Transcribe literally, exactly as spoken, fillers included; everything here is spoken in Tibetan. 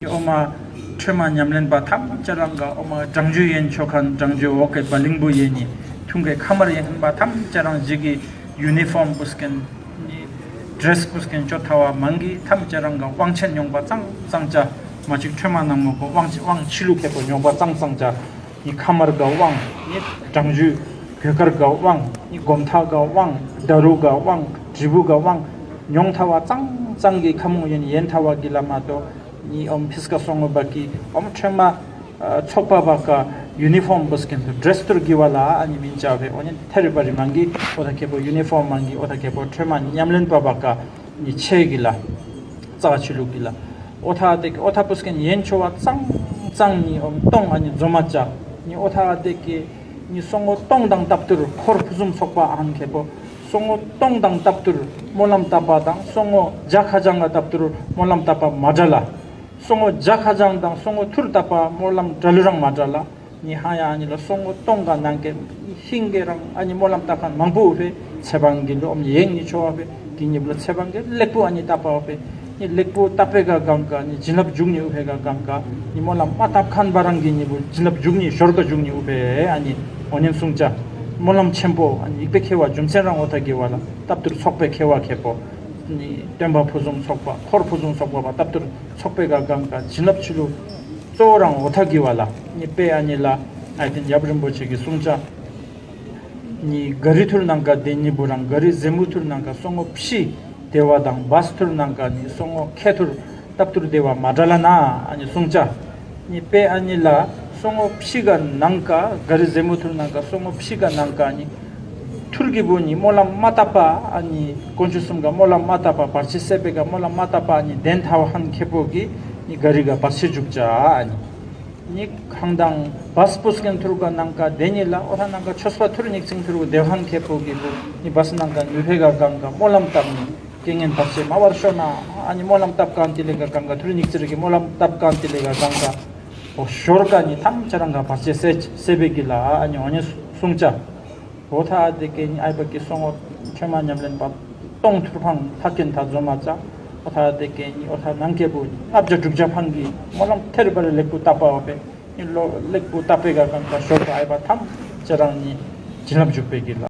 ཨོ་མ་ཁྲོས་མ་ཉམས་ལེན་པ་ཐམས་ཅད་རང་ག་ཨོ་མ་སྦྲང་རྒྱུ་ཡན་ཆོ་ཁན་སྦྲང་རྒྱུ་འོག་གི་བ་ལིང་བུ་ཡན་ནི་ཐུང་གི་ཁ་མར་ཡན་ཁན་པ་ཐམས་ཅད་རང་ཞིག་གི་ཡུ་ནི་ཕོམ་པུས་ཀན་ནི་ཌེ་རེས་པུས་ཀན་ཅོ་ཐ་བ་མང་གི་ཐམས་ཅད་རང་ག་དབང་ཆེན་མྱོང་པ་ཙང་ཙང་ཅ་མ་ཅིག་ཁྲོས་མ་ནང་མོ་གོ་དབང་ཆེ་དབང་ཆི་ལུ་ཁེ་པོ་མྱོང་པ་ཙང་ཙང་ཅ་ནི་ཁ་མར་ག་དབང་ནི་སྦྲང་རྒྱུ་གོས་དཀར་ག་དབང་ནི་སྒོམ་ཐ་ག་དབང་དྲ་རུ་ག་དབང་དྲིལ་བུ་ག་དབང་མྱོང་ཐ་བ་ཙང་ཙང་གི་ཁ་མོ་ཡན་ཡན་ཐ་བ་གི་ལ་མ་ཏོ། ནི་ཨོམ་ཕིས་ཀ་སོང་ངོ་བ་ཀི་ཨོམ་ཁྲོས་མ་ཨ་ཚོགས་པ་བ་ཀ་ཡུ་ནི་ཕོམ་བུས་ཀན་དུ་ཌེ་རེས་ཐུར་གི་བ་ལ་ཨ་ནི་མིན་ཅ་བེ་ཨོ་ནི་ཐེ་རི་བ་རི་མང་གི་ཨོ་ཐ་ཁེ་པོ་ཡུ་ནི་ཕོམ་མང་གི་ཨོ་ཐ་ཁེ་པོ་ཁྲོས་མ་ཉམས་ལེན་པ་བ་ཀ་ནི་ཆེ་གི་ལ་རྩ་ཆི་ལུག་གི་ལ་ཨོ་ཐ་དེ་ཨོ་ཐ་བུས་ཀན་ཡན་ཆོ་བ་ཙང་ཙང་ནི་ཨོམ་སྟོང་ཨ་ནི་འཛོ་མ་ཅ་ནི་ཨོ་ཐ་དེ་ཀི་ནི་སོང་ངོ་སྟོང་དང་ལྟབ་ཏུར་འཁོར་ཕུ་ཟུམ་ཚོགས་པ་ཨ་ནི་ཁེ་པོ་སོང་ངོ་སྟོང་དང་ལྟབ་ཏུར་སྨོན་ལམ་བཏབ་པ་དང་སོང་ངོ་བརྒྱ་ཁ་བྱང་ག་ལྟབ་ཏུར་སྨོན་ལམ་བཏབ་པ་མ་འདྲ་ལ། སོང་ངོ་བརྒྱ་ཁ་བྱང་དང་སོང་ངོ་ཐུར་བཏབ་པ་སྨོན་ལམ་འདྲ་ལུ་རང་མ་འདྲ་ལ། ནི་ཧ་ཡ་ཨ་ནི་ལ་སོང་ངོ་སྟོང་ག་ནང་གི་ཧིང་གི་རང་ཨ་ནི་སྨོན་ལམ་བཏབ་ཁན་མང་པོ་ཨུ་ཕེ་ཚེ་བང་གི་ལུ་ཨོམ་ཡེང་ནི་ཆོ་བ་ཕེ་གི་ཉིབ་ལ་ཚེ་བང་གི་ལེགས་པོ་ཨ་ནི་བཏབ་པ་ཨུ་ཕེ་ནི་ལེགས་པོ་བཏབ་པེ་ག་གང་ག་ནི་བྱིན་རླབས་འཇུག་ནི་ཨུ་ཕེ་ག་གང་ག་ནི་སྨོན་ལམ་མ་བཏབ་ཁན་བ་རང་གི་ཉིབ་བུ་བྱིན་རླབས་འཇུག་ནི་ཞོར་ག་འཇུག་ནི་ཨུ་ཕེ་ཨ་ནི་ཨོ་ནི་གསུང་ཅ་སྨོན་ལམ་ཆེན་པོ་ཨ་ནི་ཡིག་པེ་ཁེ་བ་རྒྱུ་མཚན་རང་ཨོ་ཐ་གི་བ་ལ་ལྟབ་ཏུར་ཚོགས་པེ་ཁེ་བ་ཁེ་པོ་ནི་སྟོན་པ་ཕུ་ཟུམ་ཚོགས་པ་འཁོར་ཕུ་ཟུམ་ཚོགས་པ་བ་ལྟབ་ཏུར་ཚོགས་པེ་ག་གང་ག་བྱིན་རླབས་ཆི་ལུ། གཙོ་བོ་རང་འོ་ཐག་གི་བ་ལ་ནི་དཔེ་ཨ་ནི་ལ་ཨ་ཏིན་ཡབ་རིན་པོ་ཆེ་གི་གསུང་ཅ། ནི་ག་རི་ཐུར་ནང་ག་དེ་ཉི་བུ་རང་ག་རི་ཟེ་མུ་ཐུར་ནང་ག་སོང་ངོ་ཕྱི་དེ་བ་དང་བས་ཐུར་ནང་ག་ནི་སོང་ངོ་ཁེ་ཐུར་ལྟབ་ཐུར་དེ་བ་མ་འདྲ་ལ་ན་ཨ་ནི་གསུང་ཅ། ནི་དཔེ་ཨ་ནི་ལ་སོང་ངོ་ཕྱི་ག་ནང་ག་ག་རི་ཟེ་མུ་ཐུར་ནང་ག་སོང་ངོ་ཕྱི་ག་ནང་ག་ནི། ཐུར་གི་བུ་ནི་སྨོན་ལམ་མ་བཏབ་པ་ཨ་ནི་དཀོན་མཆོག་གསུམ་ག་སྨོན་ལམ་མ་བཏབ་པ་བར་ཆད་སེལ་བེ་ག་སྨོན་ལམ་མ་བཏབ་པ་ཨ་ནི་དེན་ཐ་བ་ཧན་ཁེ་པོ་གི་ནི་ག་རི་ག་བར་ཆད་འཇུག་ཅ་ཨ་ནི། ནི་ཁང་དང་བས་པུས་ཀན་ཐུར་ག་ནང་ག་དེ་ཉི་ལ་ཨོ་ཐ་ནང་ག་ཆོས་པ་ཐུར་ཉིག་ཚིང་ཐུར་ག་དེ་ཧན་ཁེ་པོ་གི་བུ་ནི་བས་ནང་ག་ནུ་ཕེ་ག་གང་ག་སྨོན་ལམ་བཏབ་ནི་རྐྱེན་ངན་བར་ཆད་མ་བར་ཤོ་ན་ཨ་ནི་སྨོན་ལམ་བཏབ་གང་དེ་ལེ་ག་གང་ག་ཐུར་ཉིག་ཚིར་གི་སྨོན་ལམ་བཏབ་གང་དེ་ལེ་ག་གང་ག་ཨོ་ཞོར་ག་ནི་ཐམས་ཅད་རང་ག་བར་ཆད་སེལ་སེལ་བེ་གི་ལ་ཨ་ནི་ཨོ་ནི་གསུང་ཅ། ཨོ་ཐ་དེ་ཀེ་ནི་ཨའི་པ་ཀི་སོང་ངོ་ཁྲོས་མ་ཉམས་ལེན་པ་སྟོང་ཐུར་ཕང་ཐག་ཀེན་ཐ་ཛོ་མ་ཙ། ཨོ་ཐ་དེ་ཀེ་ནི་ཨོ་ཐ་ནང་ཀེ་བུ་ལྔ་བརྒྱ་དྲུག་བརྒྱ་ཕང་གི་སྨོན་ལམ་ཐེར་བར་ལེགས་པོ་བཏབ་པ་བ་པེ་ནི་ལོ་ལེགས་པོ་བཏབ་པེ་ག་གང་ག་ཞོར་ག་ཨའི་པ་ཐམས་ཅད་རང་ནི་བྱིན་རླབས་འཇུག་པེ་གི་ལ།